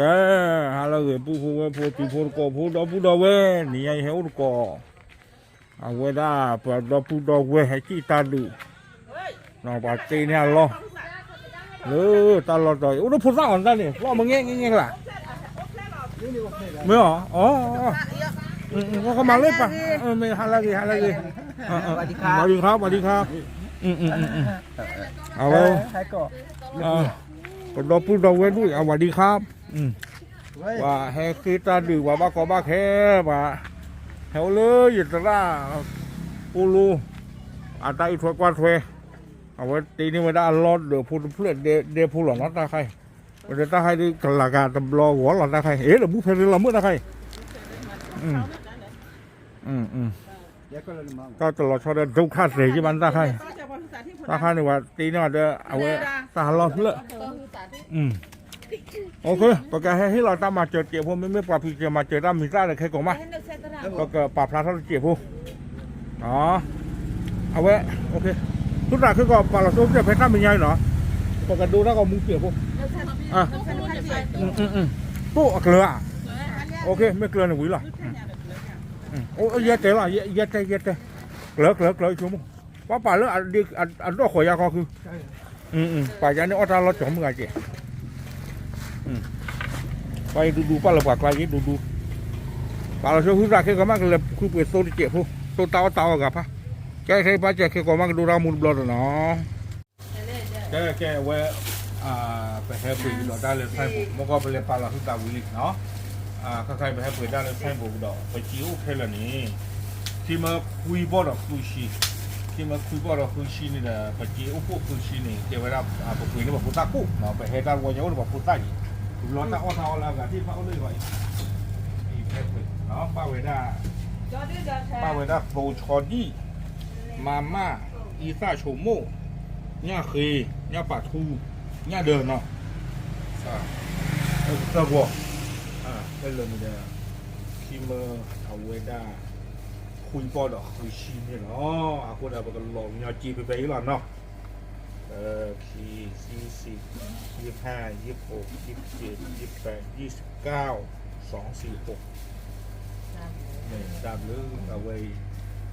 ကဲ, ဟါလၢအဂ့ၤ ပုၢ်ဖိဝဲၢ်ဖိ တံၤဖိသကိးဖိ ဒီပုၢ်ဒီဝဲၢ်, နံၤညါယဟဲအိၣ်သကိး အဝဲဒၣ်ပဒီပုၢ်ဒီဝဲၢ်ဟဲစံၣ်တၢ်ဒုး, ပှၤတ့န့ၢ်အလီၢ် လၢတၢ်လီၢ်တီၤအံၤ အိၣ်ဒီးဖိသၣ်အီၤတၢ်န့ၣ် လီၤမငဲၢ်ငဲၢ်ငဲၢ်လၢ်, မ့ၢ်အီၤ, အီၤ, ကမၤလၢပှၤ, မ့ၢ်ဟါလၢအဂ့ၤ ဟါလၢအဂ့ၤ, ပှၤဒံခါ ပှၤဒံခါ, အဝဲ ပဒီပုၢ်ဒီဝဲၢ်ဒူၣ် အဝၤဒံခါ, ပှၤဟဲဃ့တၢ်ဒုး ပှၤဘၣ်ကီဘၣ်ခဲ, ပှၤဟဲအိၣ်လၢယသရၣ် ပိလိ အတၢ်အံးထွဲကွၢ်ထွဲ, အဝဲတ့န့ၢ်ဝဲဒၣ်အလီၢ်ဒၢးဖိတဖျၢၣ်ဒဲဖိလီၤနီၤ တၢ်ခါအံၤ, ဝဲဒၣ်တၢ်ခါအံၤဒ်ကလၤကၤတဘျီဂီၤလီၤ တၢ်ခါအံၤ အ့ၣ် ဒီးဘူၣ်ဖဲရ့လီၤမုၢ်တၢ်ခါအံၤ တၢ်တလီၤဆီဒီး ဒုက္ခသည် ယဘၣ်တၢ်ခါအံၤ, တၢ်ခါန့ၣ် ပှၤတ့န့ၢ်အီၤဒီး အဝဲတၢ်ဟးလီၢ်ဖျၢၣ်, ပကဟဲဟ့ၣ်လီၤတၢ်မၤစၢၤတစဲးဖိ မ့မ့ၢ်ပှၤဖံးစၢၤမၤစၢၤတၢ်မံၤသၣ်ဒီးခဲကိာ်မး, ပကပာ်ဖျါထီၣ်တစဲးဖိ, အဝဲ, သုသးခဲကိာ် ပာ်လီၤဆိကတၢၢ်ဖဲတၢ်မဲာ်ညါအံၤနီၤ, ပကဒိတၢ်ဂီၤမူတစဲးဖိ, တိၣ်အကျၢၤဧါ, မ့ၢ်ကျၢၤန့ၣ်ဝံၤလီၤ ယဲတဲလီၤ ယဲတဲ ယဲတဲ, ကျၢၤ ကျၢၤ ကျၢၤ ဆိကမိၣ်, ပှၤပာ်လၢအဒီၣ်ဃီၤယါခီဃု, ပာ်ယါန့ၣ်အီၣ်တၢ်လီၤကၠီၤမုၢ်ဂၤကဲ, ပှၤအံၤဒူဒူ ပာ်လၢပှၤကျါယ့ဒူဒူ, ပာ်လီၤဆိဟုသးခဲကိာ်မး ကလဲၤဃုပှ့ၤသိတစဲးဖိ, သိတၢ်အီၣ်တၢ်အီဂၤဖး, ကဲခဲအံၤပာ်စဲးခဲကိာ်မး ကဒိတၢ်ဂီၤမူတဘျီဒီးနီၤ ကဲ ကဲ အဝဲ ပဟဲပှ့ၤကဒီးတၢ်လၢ signboard မ့ၢ်ကီၢ် ပလဲၤပာ်လီၤသုသးဝံၤလံနီၤ, ခဲခါအံၤ ပဟဲပှ့ၤတၢ်လၢ signboard ကဒီး ပစ့အိၣ်ဖဲလဲၣ်န့ၣ်, ခံမၢခွံဘီၣ်ဒီးဃုဆံ, ခံမၢခွံဘီၣ်ဒီးဃုဆံန့ၣ်ဒီး ပစ့အိၣ်ဖှိၣ်ဃုဆံန့ၣ် ကဲဝဲဒၣ် ပပှ့ၤန့ၢ်ပှၤဖိသၣ်ကိၣ်နီၤ, ပဟဲတၢ်တဝီညါအိၣ်ဒီးပှၤဖိသၣ်အံၤ, ဝံၤလီၤတၢ်အီၣ်တၢ်အီလၢအဂၤသ့ၣ်တဖၣ်အိၣ်လၢအံၤ, အံၤဖဲပှ့ၤ ပာ်ဝဲဒၣ် ပာ်ဝဲဒၣ်သိဆီဒံၣ်, မၤမၢ်, အံသၣ်ဆိမိၣ်, ညၣ်ဃ့, ညၣ်ပာ်ထူ, ညၣ်ဒၢနီၤ, သၢဂီၤ, ဖဲလၢာ်န့ၣ်ဒီး ခံမၢအဝဲဒၣ် ခွံဘီၣ်ဒီးဃုဆံန့ၣ်လီၤ. အဃိဒီးပကလီၤကညီစ့ဖဲဖဲအံၤလီၤနီၤ. ခံ, ဆံ, ဆံ, ယဲၢ်ဖး, ယဲၢ်ဃိး, ယဲၢ်ယဲၢ်, ယဲၢ်ပၢ, ယဲၢ်ကၠီ, စီၤဆံဃိး, မ့ၢ်တၢ်ဘျုးအဝဲ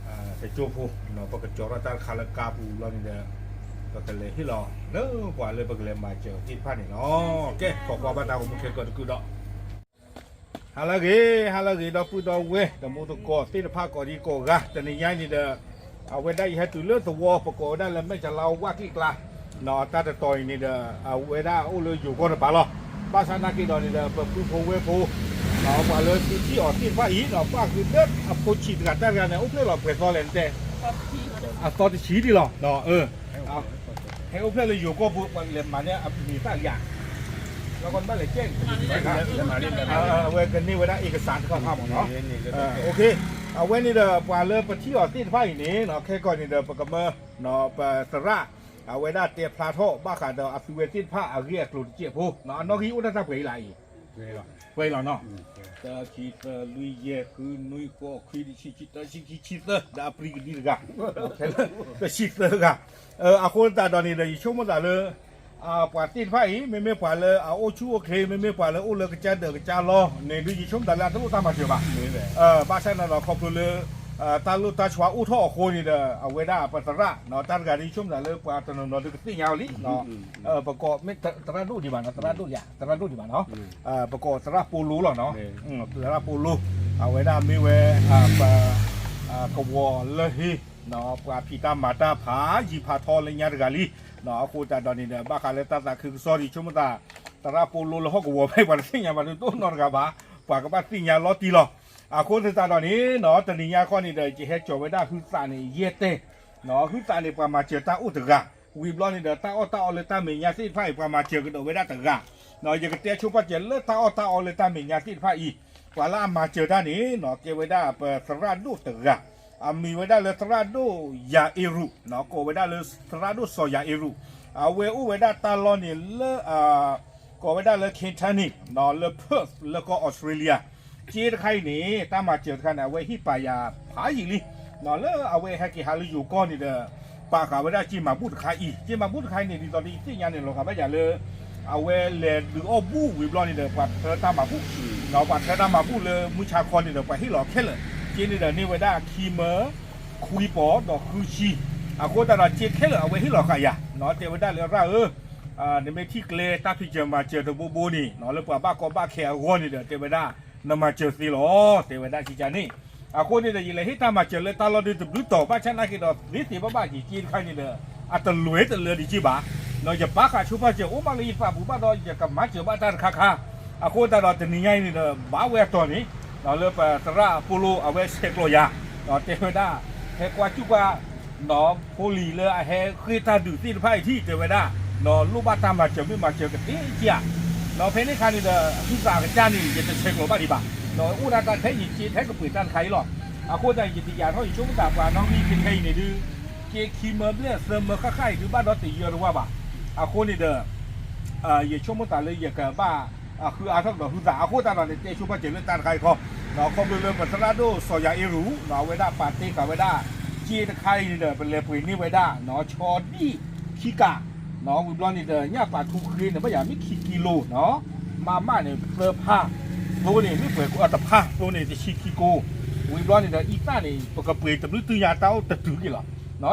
အံၤ, တကၠိဖိ, ပကကၠီထီၣ်တၢ်တခါလၢကါပူၤလီၤန့ၣ်ဒီး, ပကလဲၤဟ့ၣ်လီၤလၢပှၤလၢပကလဲၤမၤစၢၤသ့ၣ်တဖၣ်န့ၣ်လီၤ. ကဲ, ခိးကွၢ်ဘၣ်တၢ်ဂီၤမူခဲကိာ်တကုာ်ဒီး ဟါလၢအဂ့ၤ, ဟါလၢအဂ့ၤ ဒီပုၢ်ဒီဝဲၢ် တမူသကိးသ့ၣ်တဖၣ်ကိးဒံကိးဂၤ, တနံၤညါအံၤန့ၣ်ဒီး, အဝဲဒၣ်ယဟဲတုၤလၢသဝီ ပကိးဝဲဒၣ်လၢမဲၢ်ကလါဝၣ်က့ၣ်ကျါ, တၢ်တတီၤအံၤန့ၣ်ဒီး အဝဲဒၣ်အိၣ်လၢယိၤကီၢ်တပၤလီၤ. ဘၣ်ဆၣ်သနာ်က့ဒီးန့ၣ်ဒီး ပပုၢ်ဖိဝဲၢ်ဖိ, ပှၤလၢသုထံၣ်အီၤသ့ၣ်တဖၣ်အံၤ ဘၣ်ဃုာ်လၢအဖိဆံးတဂၤတၢ်တဂၤန့ၣ် အိၣ်ဖျဲၣ်လီၤပှဲၤသီလဲၣ်နတဲ, အသီတဆံဒံးလီၤ. ဟဲအိၣ်ဖျဲၣ်လၢယိၤကီၢ်ပူၤ ပှၤလဲၤမၤန့ၢ်အမံၤသၣ်လံဧါ, လီၤကီးနဘၣ်လဲၤကဲ, အဝဲကန့ၢ်ဝဲဒၣ် အ့ကစၣ်တခါခါမ့ၢ်နီၤ, အဝဲန့ၣ်ဒီး ပှၤလၢပထံၣ်အီၤသ့ၣ်တဖၣ်အံၤန့ၣ် ခဲကီန့ၣ်ဒီး ပကမၢ ပသရၣ် အဝဲဒၣ်တဲဖျါထီၣ်ဘၣ်ဃးဒီးအသုဝဲသ့ၣ်တဖၣ်အဂ့ၢ်အကျိၤတစဲးဖိ, အနီၣ်ဂံၢ်အိၣ်တၢ်တၢ်ပှဲၤအံၤလၢအံၤ, ပှဲၤလီၤနီၤ, တၢ ခံ သၢ လွံၢ် ယဲၢ် ဃု နွံ ဃိး ခွံ တဆံ ခံ သၢ ဆံခံ ခံဆံသၢ ဒီးအပြံကဒံတဂၤ, တဆံသၢဂၤ, အဃိသတးဒီးန့ၣ်ဒီး ယဆိကမိၣ်သးလၢ ပှၤသ့ၣ်တဖၣ်အံၤ မ့မ့ၢ်ပှၤလၢအအိၣ်ဆူၣ်အိၣ်ချ့ မ့မ့ၢ်ပှၤလၢအိၣ်လၢကစၢ်ဒၢးကစၢ်လီၢ်န့ၣ် ဒုးယဆိကမိၣ်သးလၢအတလိၣ်တၢ်မၤစၢၤဘၣ်, ဘၣ်ဆၣ်န့ၣ်ဒီးခီဖျိလၢ တၢ်လိၣ်တၢ်ဆှါအိၣ်ထီၣ်အဃိန့ၣ်ဒီး အဝဲဒၣ်ပသရၣ် တၢ်တဂၤဒ်ယဆိကမိၣ်သးလၢပှၤတနီၤနီၤဒုးကသ့ၣ်ညါအီၤလံ, ပကိး သရၣ်ဒိၣ်ဒံးဘၣ်နီၤ သရၣ်ဒိၣ်လံဧါ သရၣ်ဒိၣ်ဒံးဘၣ်နီၤ, ပကိးသရၣ်ပိလိလီၤနီၤ, သရၣ်ပိလိ, အဝဲဒၣ်မ့ၢ်ဝဲ ပ ကဝီၤလၢဟ့ ပှၤဖံးတၢ်မၤတၢ်ဖးယံၤဖးထီလၢညါတဂၤလံ, အဃိသတးဒီးန့ၣ်ဒီး ဘၣ်ဃးလၢတၢ်သးခုကစီၣ်ဒ်ယဆိကမိၣ်သး သရၣ်ပိလိလၢဟီၣ်ကဝီၤဖဲ ပှၤတသ့ၣ်ညါဘၣ်ဒုးတအိၣ်နီတဂၤဘၣ်, ပှၤကဘၣ်သ့ၣ်ညါလီၤတံၢ်လီၤ. အဃိသတးဒီးန့ၣ်နီၤ တနံၤညါခီန့ၣ်ဒီး ယဟဲကၠီၤဝဲဒၣ်ဟုသးန့ၣ် ယဲၢ်တဲ, ဟုသးန့ၣ် ပှၤမၤစၢၤတၢ်အိၣ်တဂၤ, ဝံၤဘျီန့ၣ်ဒီး တၢ်အီၣ်တၢ်အီလၢတၢ်မဲာ်ညါသ့ၣ်တဖၣ်အံၤ ပှၤမၤစၢၤကဒီးဝဲဒၣ်တဂၤ, ယကတဲဆိပာ်စၢၤလၢတၢ်အီၣ်တၢ်အီလၢတၢ်မဲာ်ညါသ့ၣ်တဖၣ်အံၤ, ပှၤလၢအမၤစၢၤတၢ်န့ၣ်နီၤ ကဲဝဲဒၣ်ပသရၣ်ဒိၣ်တဂၤ, အမံၤဝဲဒၣ်လၢသရၣ်ဒိၣ်ယၤအ့ရူး, ကိးဝဲဒၣ်လၢသရၣ်ဒိၣ်စီၤယၤအ့ရူး, အဝဲအိၣ်ဝဲဒၣ်တၢ်လီၢ်န့ၣ်လၢ ကိးဝဲဒၣ်လၢ Killarney လၢ Perth လၢကီၢ်အီစထြ့လယါ, က့တခါအံၤန့ၣ် တၢ်မၤစၢၤတခါန့ၣ် အဝဲဟ့ၣ်ပာ်ယၤဖးယံာ်လံ, လၢအဝဲဟဲက့ၤဟးလၢယိၤကီၢ်န့ၣ်ဒီး ပာ်ဃာ်ဝဲဒၣ်က့မၤဘူၣ်တခါအံၤ, က့မၤဘူၣ်တခါအံၤန့ၣ် ဒ်သိးဒီးယသ့ၣ်ညါန့ၣ် လီၤဂာ်ဘၣ်ယၤလၢ အဝဲလဲၤဒုးအီၣ်ဘူၣ်ဝံၤဘျီန့ၣ်ဒီး ပှၤထၢတၢ်မၤဘူၣ်, ဒီးပှၤထၢတၢ်မၤဘူၣ်လၢမုၢ်ဆါခီန့ၣ်ဒီး ပှၤဟ့ၣ်လီၤခဲလၢာ်, က့န့ၣ်ဒီးန့ၢ်ဝဲဒၣ်ခံမၢ ခွံပီၤဒီးဃုဆံ, အဃိသတးဒီးက့ခဲလၢာ်အဝဲဟ့ၣ်လီၤဃာ်ယၤ, တဲဝဲဒၣ်လၢရၣ်ဧၢ, နမ့ၢ်ထံၣ်ကျဲတၢ်ဖံးစၢၤမၤစၢၤတဘိဘိန့ၣ် လၢပှၤဘၣ်ကီဘၣ်ခဲအဂီၢ်န့ၣ်ဒီး တဲဝဲဒၣ် နမၤစၢၤသ့လီၤ, တဲဝဲဒၣ်ကကန့ၣ်, အဃိန့ၣ်ဒီး ယလဲၤဟ့ၣ်တၢ်မၤစၢၤလၢတၢ်လီၢ်ဒုတဘျုးတီၤ ဘၣ်ဆၣ်နာ်က့ဒီး သ့သ့ဘၣ်ဘၣ်က့ၤက့တခါန့ၣ်ဒီး အတလွဲတလၢဒံးက့ဘၣ်, ယပာ်ဃာ်ဆိပာ်စၢၤအိၣ်မးလၢယသးပူၤဘၣ်ဒီး ယကမၤစၢၤဘၣ်တၢ်တခါခါ, အဃိသတးဒီးတနံၤညါအံၤန့ၣ်ဒီး ဘၣ်ဝဲအတီၤန့ၣ် လၢပသရၣ်အပီလိ အဝဲဆဲးကျိးယၤ, တဲဝဲဒၣ် ဟဲကွၢ်စူၣ်ကွၢ် ဖိလံၤလၢအဟဲဃ့ၢ်တၢ်ဒုးသ့ၣ်တဖၣ်အံၤထံၣ် တဲဝဲဒၣ် လိၣ်ဘၣ်တၢ်မၤစၢၤမ့ၢ်မၤစၢၤကသ့ဧါ, ဒီးဖဲန့ၣ်အခါန့ၣ်ဒီး ဟုသးအကစၢ်န့ၣ် ယတဆဲးကျိးဘၣ်ဒံးဘၣ်, ဒီးအိၣ်ဒၣ်တၢ်ထဲယက့ထဲကပှ့ၤတၢ်တခါအံၤလီၤ, အဃိသတး ယတယာ်ထီၣ်ယဆိကမိၣ်သးပှၤနီၣ်ဂံၢ်ခဲခဲအံၤန့ၣ်ဒုး က့ခံမၢဘျဲၣ်သၢမၢဃၣ်ဃၣ်အံၤဒုးဘၣ်ဒီးတယၢတဝါဘၣ်, အဃိန့ၣ်ဒီး ယဆိကမိၣ်သးလၢယကဘၣ် ဃုအါထီၣ်ကဒီးဟုသး အဃိသတးဒီးန့ၣ် တဲဆိပာ်စၢၤလၢတၢ်တခါအံၤခီ, ခီဖျိလၢပသရၣ်ဒိၣ်စီၤယၤအ့ရူး အဝဲဒၣ်ပာ်တ့ၢ်ဃာ်ဝဲဒၣ် က့တခါအံၤန့ၣ်ဒီး ပလဲၤပှ့ၤန့ၢ်ဝဲဒၣ် ဆီဒံၣ်ခံကး, ဝံၤဘျီန့ၣ်ဒီး ညၣ်ပာ်ထူဃ့န့ၣ် ဘၣ်ယၤမ့ၢ်ခံကံလိနီၤ, မးမးန့ၣ် သၢဖး, သိန့ၣ် မ့ၢ်ပှဲၤတဖးသိန့ၣ် တဆံခံကိ, ဝံၤဘျီန့ၣ်ဒီး အံသၣ်န့ၣ် ပကပှ့ၤတဘျုးတုၤညါတၢ်အိၣ်တတုၤက့ၤလီၤ,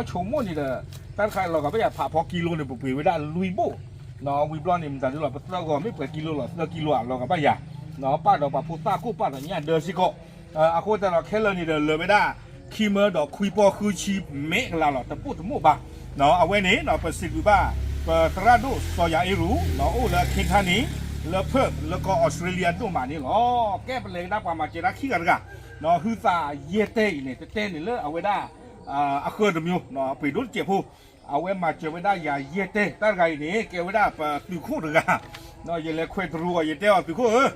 ဆိကမိၣ်န့ၣ်ဒီး တၢ်တခါလီၤဂာ်ဘၣ်ယၤဖးဖီကံလိန့ၣ် ပပှ့ၤဝဲဒၣ်လွံၢ်ဘိၣ် ဝံၤဘျီန့ၣ် မတၤဒုလီၤ ပသၢဂီၤမ့ၢ်ပှဲၤကံလိလီၤ သၢကံလိအလီၤဂာ်ဘၣ်ယၤ, ပာ်ဒီးပှၤဖိသၣ်ကိၣ်ပာ်ဒီးညၣ်ဒၢစ့ၢ်ကီး, အဃိသတးဒီးခဲလၢာ်န့ၣ်ဒီးလၢာ်ဝဲဒၣ် ခံမၢဒီးခွံပီၢ်ဃုဆံမဲာ်ကလၤလီၤ တပိၣ်တမိၣ်ဘၣ်, အဝဲန့ၣ် ပစံးဘျုးဘၣ် ပသရၣ်ဒိၣ်စီၤယၤအ့ရူး အိၣ်လၢ Canterbury လၢ Perth လၢကီၢ်အီစထြ့လယါဒိၣ်မးန့ၣ်လီၤ. ကဲပလဲၤကဒါပှၤမၤစၢၤတၢ်ခံဂၤတဂၤ, ဟုသးယဲၢ်တဲအံၤန့ၣ် တတဲန့ၣ်လၢအဝဲဒၣ် အဃၢတမျိုး ပှ့ၤဒိၣ်တစဲးဖိ အဝဲမၤစၢၤဝဲဒၣ်ယၤယဲၢ်တဲ တၢ်တဂၤအံၤန့ၣ် ကဲဝဲဒၣ်ပသုးခိၣ်တဂၤ, ယလဲၤခွဲးတရူးအီၤ ယတဲအီၤသုးခိၣ်ဧၢ,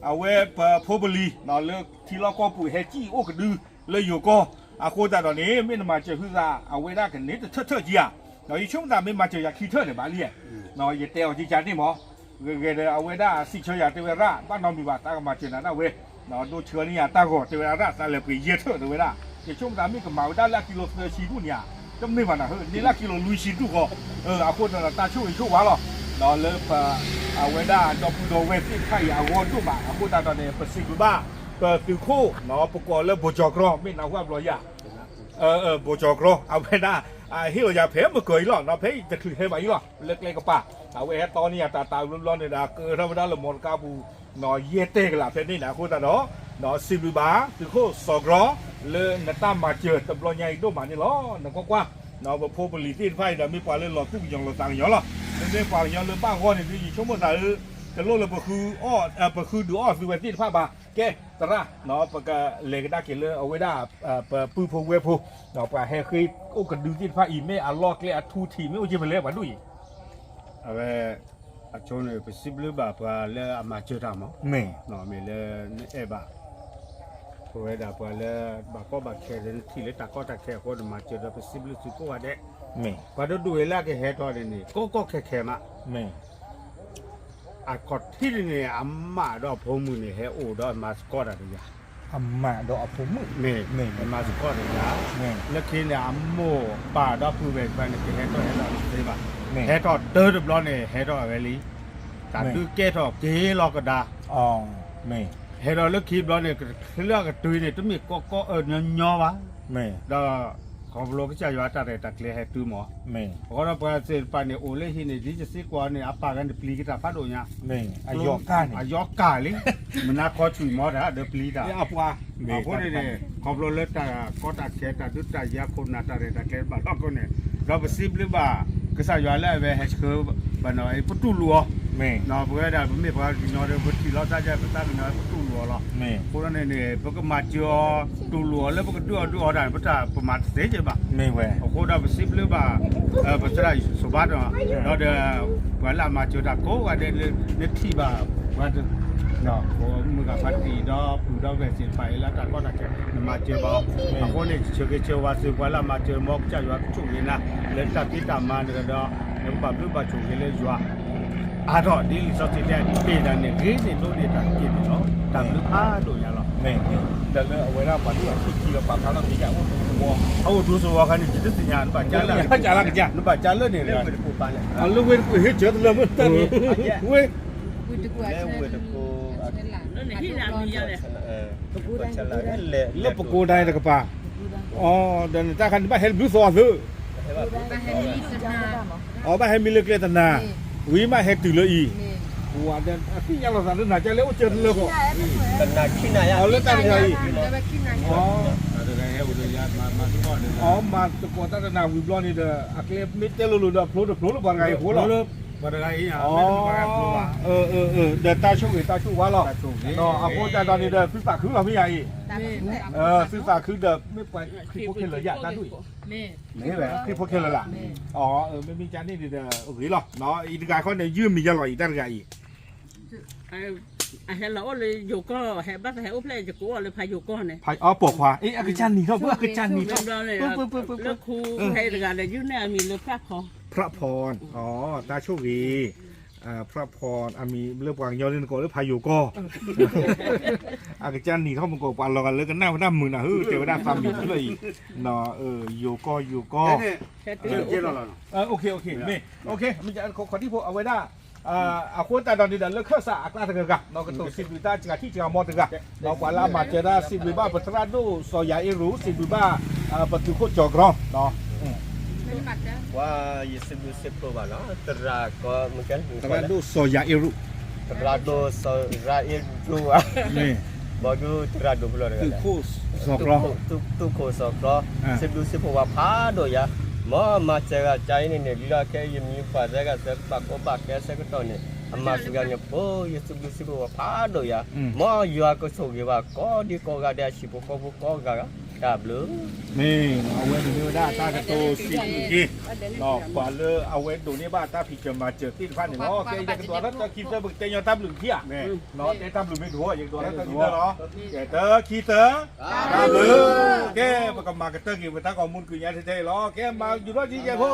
အဝဲပဖိပလံၤ လၢထံလီၢ်ကီၢ်ပူၤဟဲစံၣ်အိၣ်ကဒုလၢယိၤကီၢ်, အဃိသတးဒီးန့ၣ် မ့ၢ်နမၤစၢၤဟုသး အဝဲဒၣ်ကန့ၢ်တထၢၣ်ထၢၣ်ကံဧါ, ယဆိကမိၣ်သးမ့ၢ်မၤစၢၤယၤခံထၢၣ်န့ၣ်ဘၣ်လံ, ယတဲအီၤကကန့ၣ်မး, ဂ့ၤဂ့ၤဒီးအဝဲဒၣ်စံးဆၢယၤတဲဝဲရၣ် ဘၣ်နီတမံၤဘၣ် တၢ်ကမၤစၢၤနၤဒၣ်ဝဲ, ဒိဆှၢန့ၢ်ယၤတၢ်ဂီၤ တဲဝဲဒၣ်ရၣ် သးလဲၤပှ့ၤယဲၢ်ထၢၣ်တဲဝဲဒၣ်, ယဆိကမိၣ်သးမ့ၢ်ကမၤဝဲဒၣ်လၢအကံလိသၢဆံဒူၣ်န့ၣ်ဧါ, တမ့ၢ်ဘၣ်နၤဧၢ န့ၢ်လၢအကံလိလွံၢ်ဆံဒူၣ်ဃီ, အဃိသတးဒီးတၢ်ဆိၣ်ဂ့ၤဆိၣ်ဝါလီၤ, လၢပ အဝဲဒၣ်ဒီပုၢ်ဒီဝဲၢ်သ့ၣ်တဖၣ်အံၤအဂီၢ်ဒိၣ်မး, အဃိသတးဒီးန့ၣ် ပစံးဘျုးဘၣ် ပသုးခိၣ် ပကိးလၢဘိၣ်ကၠီၤကြီ မ့ၢ်နၢ်ဟူဘျီယၤ ဘိၣ်ကၠီၤကြီ အဝဲဒၣ် ဟ့ၣ်လီၤယၤဖဲမုၢ်ကၢၤအံၤလီၤ, ဖဲအံၤတချုးဟဲဘၣ်အံၤလီၤ, လၢကျဲကပၤ, အဝဲဟဲတီန့ၢ်ယၤတၢ်တၢ်ဘျီဘျီန့ၣ်ဒီး ကၢထီၣ်ဝဲဒၣ်လၢမီတကါပူၤ, ယဲၢ်တဲကလးဖဲန့ၣ်န့ၣ် အဃိသတးဒီး စံးဘျုးဘၣ် သုးခိၣ်စီၤကြီ လၢနတၢ်မၤစၢၤတဘျီညါအံၤဒိၣ်မးန့ၣ်လီၤ, နကွၢ်ကွၢ်, ပဖိပလံၤသ့ၣ်တဖၣ်အံၤဒီး မ့ၢ်ပှၤလၢလီၤသူၣ်ကညီၤလီၤသးကညီၤလီၤ, မ့မ့ၢ်ပှၤကညီလၢဘၣ်ဂီၢ်န့ၣ်ဒုး ယဆိကမိၣ်သးဧၢ, တလိၣ်လၢပဃုအီၣ် ပဃုဒုးအီၣ်သုဝဲသ့ၣ်တဖၣ်ဘၣ်, ကဲသရၣ်, ပကလဲၤကဒါက့ၤလၢအဝဲဒၣ် ပပုၢ်ဖိဝဲၢ်ဖိ, ပှၤဟဲဃ့အိၣ်ကဒုသ့ၣ်တဖၣ်အံၤ မ့ၢ်အလီၢ်ကျဲအထူအထံး မ့ၢ်အိၣ်က့ဖဲလဲၣ် ပှၤဒိၣ်အံၤ, အဝဲ အဆိန့ၣ် ပစံးဘျုးဘၣ်ပှၤလၢအမၤစၢၤတၢ်မး, မ့ၢ်လၢနအဲၣ်ဘၣ် ပဝဲဒၣ်ပှၤလၢဘၣ်ကီဘၣ်ခဲ နထံၣ်လၢတၢ်ကီတၢ်ခဲအဃိ နမၤစၢၤဒီး ပစံးဘျုးသုကိးဂၤဒဲး, ပှၤဒိၣ်ဒိၣ်ဝဲလၢအကဟဲထီၣ်န့ၣ်န့ၣ် ကီကီခဲခဲမး, အခီၣ်ထံးန့ၣ်န့ၣ် အမါဒီးအဖိမုၣ်န့ၣ် ဟဲအိၣ်ဒီးမၤသကိးတၢ်တဂၤ, အမါဒီးအဖိမုၣ်, မ့ၢ်မၤသကိးတဂၤ, လၢခံန့ၣ် အမိၢ်ပၢ်ဒီးပုၢ်ဝဲၢ်တဖၣ်န့ၣ် ကဟဲထီၣ်ဟဲထီၣ်တသ့ဘၣ်, ဟဲထီၣ်တၢတဘျီန့ၣ် ဟဲထီၣ်ဝဲလံ, တၢ်ဒုးကဲထီၣ်က့ၤလီၤကဒါ ဟဲထီၣ်လၢခံဘျီန့ၣ် လၢအကတုၤန့ၣ် တမ့ၢ်ကီကီညီညီဘၣ်, ဒီးခီဖျိကစၢ်ယွၤတၢ်ရဲၣ်တၢ်ကျဲၤဟဲတုၤမး, အဃိဒီးပှၤသ့ၣ်တဖၣ်န့ၣ် အိၣ်လၢဟံၣ်န့ၣ် ဒ်ယစ့ၢ်ကီးန့ၣ် အပၢ်ဂၤန့ၣ်ပျံၤကတၢ်ဖးဒိၣ်ညါ, အယီၤကၢ်လံ, မနၤခီဆူၣ်မီတၢ်ဒီးပျံၤတၢ်, အဃိန့ၣ်န့ၣ် ခီဖျိလၢတၢ်ကီတၢ်ခဲ တၢ်ဒုးတၢ်ယၤခိၣ်နၢ်တၢ်ရဲၣ်တၢ်ကျဲၤဘၣ်လီၤအဃိန့ၣ်, ဒီးပစံးဘျုးဘၣ် ကစၢ်ယွၤလၢအဝဲဟဲဆှၢဘၣ်နီၣ် ပတူၢ်လိာ်အီၤ, ပဝဲဒၣ်ပမ့ၢ်ပှၤကညီဒီး ပထံၣ်လီၤသးဒ်ပသးကညီၤပတူၢ်လိာ်အီၤလီၤ, အဃိန့ၣ်န့ၣ် ပကမၤစၢၤအီၤ တူၢ်လိာ်အီၤလၢပကဒုးအီၣ်ဒုးအီတၢ်န့ၣ် ပတၢ်ပမၤတသ့က့ဘၣ်, အဃိဒီးပစံးဘျုးဘၣ် ပသရၣ်ယိၤစိၤဘါဒီး ဒီးပှၤလၢအမၤစၢၤတၢ်ကိးဂၤဒဲးလၢ နထံၣ်ဘၣ်ပှၤ မုၢ်ဂၤဖါတံၢ်ဒီးပုၢ်ဒီးဝဲၢ်သ့ၣ်တဖၣ်အံၤလၢတၢ်ကီတၢ်ခဲ နမၤစၢၤဘၣ်အီၤ, အဃိန့ၣ် ဆၢဂ့ၤဆၢဝါသုပှၤလၢအမၤစၢၤ မ်ကစၢ်ယွၤကဆိၣ်ဂ့ၤနၤ လၢတၢ်ဖံးတၢ်မၤန့ၣ်ဒီး နကဘၣ်ဘျုးဘၣ်ဆိၣ်ဂ့ၤလၢယွၤ အါထီၣ်ဒ်လံာ်စီဆှံတဲ ဟ့ၣ်တၢ်န့ၣ်ဂ့ၤန့ၢ်ဒိၣ်န့ၢ်တၢ်တက့ၢ်န့ၣ်လီၤ, တၢ်ဘျုးဖးဒိၣ်ညါလီၤ, မ့ၢ် ဒီးလၢအဝဲဒၣ်ပှၤဒိၣ်အဆံးခံဒီးပာ်ဖျါထီၣ်က့ၤယၤအိၣ်တဝီ, အအိၣ်ဒိၣ်စိဝီခါန့ၣ် ယတသ့ၣ်ညါ နဘၣ်ကၢ်လၢ, နဘၣ်ကၢ်လၢန့ၣ်, လၢဝ့ၢ်တကိးပာ်န့ၣ်, လၢဝ့ၢ်တကိးဟ့ၣ်စၢၤတလၢမုၢ်တၢ်န့ၣ်, ဝ့ၢ်, ဝ့ၢ်တကိး, လၢပကိးဒၣ်တကပၤ, အီ ဒီးနတၢ်ခါန့ၣ်ဘၣ်ဟဲတဘျုးသီအသုး, အီ ဘၣ်ဟဲမံလၢကျဲတနၤ, ဝံၤမးဟဲတုၤလၢအံၤ, ဝၤဒီးအသ့ၣ်ညါလီၤသးလၢနၤကၢ်လၢအိၣ်စၢၤတလၢဃီ, အီလၢတၢ်တဂၤအံၤ, အီ မၤသကိးတၢ်တနၤဝံၤဘျီန့ၣ်ဒီး အကျဲမ့ၢ်တဲလိၤလိၤဒီးအဖျိတဖျိလၢပှၤတဂၤအံၤအဃိလီၤ, ပှၤတဂၤအံၤ, ဒီးတၢ်ဆိၣ်ဂ့ၤတၢ်ဆိၣ်ဝါလီၤ, အဃိတၢ်ဒီးန့ၣ်ဒီး သုသးခုလီၤမ့ၢ်ယၤအံၤ, သုသးခုဒီးမ့ၢ်ပှၤခရံာ်ဖိခဲလၢာ်ယၤတၢ်ဒိၣ်အံၤ, မ့ၢ်ဝဲခရံာ်ဖိခဲလၢာ်လၢ, အီ မ့မ့ၢ်ကန့ၣ်န့ၣ်ဒီး အဂ့ၤလီၤ, အံၤတဂၤခီန့ၣ် ယုၢ်မံၤယဲလီၤအံၤ တၢ်တဂၤအံၤ အဟဲလီၤအိၣ်လၢယိၤကီၢ် ဟဲဘၣ်သးဟဲအိၣ်ဖျဲၣ်ယကိးအီၤလၢဖးယိၤကီၢ်န့ၣ်, ပိာ်ခွါ, အကစၢ်နံၤထီၣ် အကစၢ်နံၤထီၣ်, လၢခူဟဲတဂၤဒီး ယုၢ်န့ၢ်အမံၤလၢဖြၣ်ဖီ, ဖြၣ်ဖီ, တၢ်ဆိၣ်ဂ့ၤ, ဖြၣ်ဖီ, အမံၤလၢပှၤကညီလၢနကိးလၢဖးယိၤကီၢ်, အကစၢ်နံၤထီၣ်မကိး ပှၤလီၤဂာ်လၢကနၣ်ဝဲဒၣ်မုာ်နၤဧၢ တဲဝဲဒၣ်သးမံၤတဖျၢၣ်အံၤ, ယိၤကီၢ် ယိၤကီၢ်, မ့ၢ်, ခီဒံဖိ အဝဲဒၣ် အဃိသတးဒီးန့ၣ်ဒီး လၢခၢၣ်စးအကျါတဂၤဂၤ ကတိၤစံးဘျုးတၢ်စှၤထံစှၤကမီၤတဂၤ, ပှၤလၢအမၤစၢၤတၢ် စံးဘျုးဘၣ်ပသရၣ်ဒိၣ်စီၤယၤအ့ရူး, စံးဘျုးဘၣ် ပသုးခိၣ်ကၠီၤကြီ, ပှၤယစံးဘျုးစံးဖှိၣ်ဘၣ်နီၤ သရၣ်ကီ သရၣ်ဒိၣ်စီၤယၤအ့ရူး, သရၣ်ဒိၣ်စီၤယၤအ့ရူးဧါ, ဘီဒူသရၣ်ဒိၣ်ဖျီၣ်တဂၤ, သုးခိၣ်စီၤကြီ, သုးခိၣ်စီၤကြီ, စံးဘျုးစံးဖှိၣ်ပှၤဖးဒိၣ်ယၤ, မ်မၤစၢၤဂၤကါအံၤန့ၣ်န့ၣ် လၢခဲအံၤယမံၤပှၤသၢဂၤသၢကဘၣ်ကိးဘၣ်ခဲဆၢကတီၢ်န့ၣ် အမၤစၢၤဂၤန့ၣ် ပယစံးဘျုးစံးဖှိၣ်ပှၤဖးဒိၣ်ယၤ, မ်ယွၤကဆိၣ်ဂ့ၤဘၣ်ကိးဒံကိးဂၤဒဲးအဟံၣ်ဖိဃီဖိကိးဂၤဂၤ, တၢ်ဘျုး မ့ၢ်အဝဲန့ၣ်မ့ၢ်ဝဲဒၣ်တၢ်ကတိၤစံးဘျုးက့ၤ ပှၤလၢအဝဲဒိးန့ၢ်ဘၣ်တၢ်ဖံးစၢၤမၤစၢၤသ့ၣ်တဖၣ်န့ၣ်လီၤ. ကဲယကဒွးထီၣ်တၢခံသၢ ပကတဲညီတၢ်ဘျုးခံဧါ, တဲတၢ်ဘျုးမ့ၢ်တဝီ ယကဒွးထီၣ်တၢခံသၢလီၤ. ကဲတၢခံသၢ, တၢ်ဘျုး, ကဲပကမၤကတၢၢ်က့ၤပတၢ်ဂီၤမူတကုညါထဲထဲအံၤလီၤ. ကဲမၤယူၤထီၣ်ကံယဲၢ်ဖိ,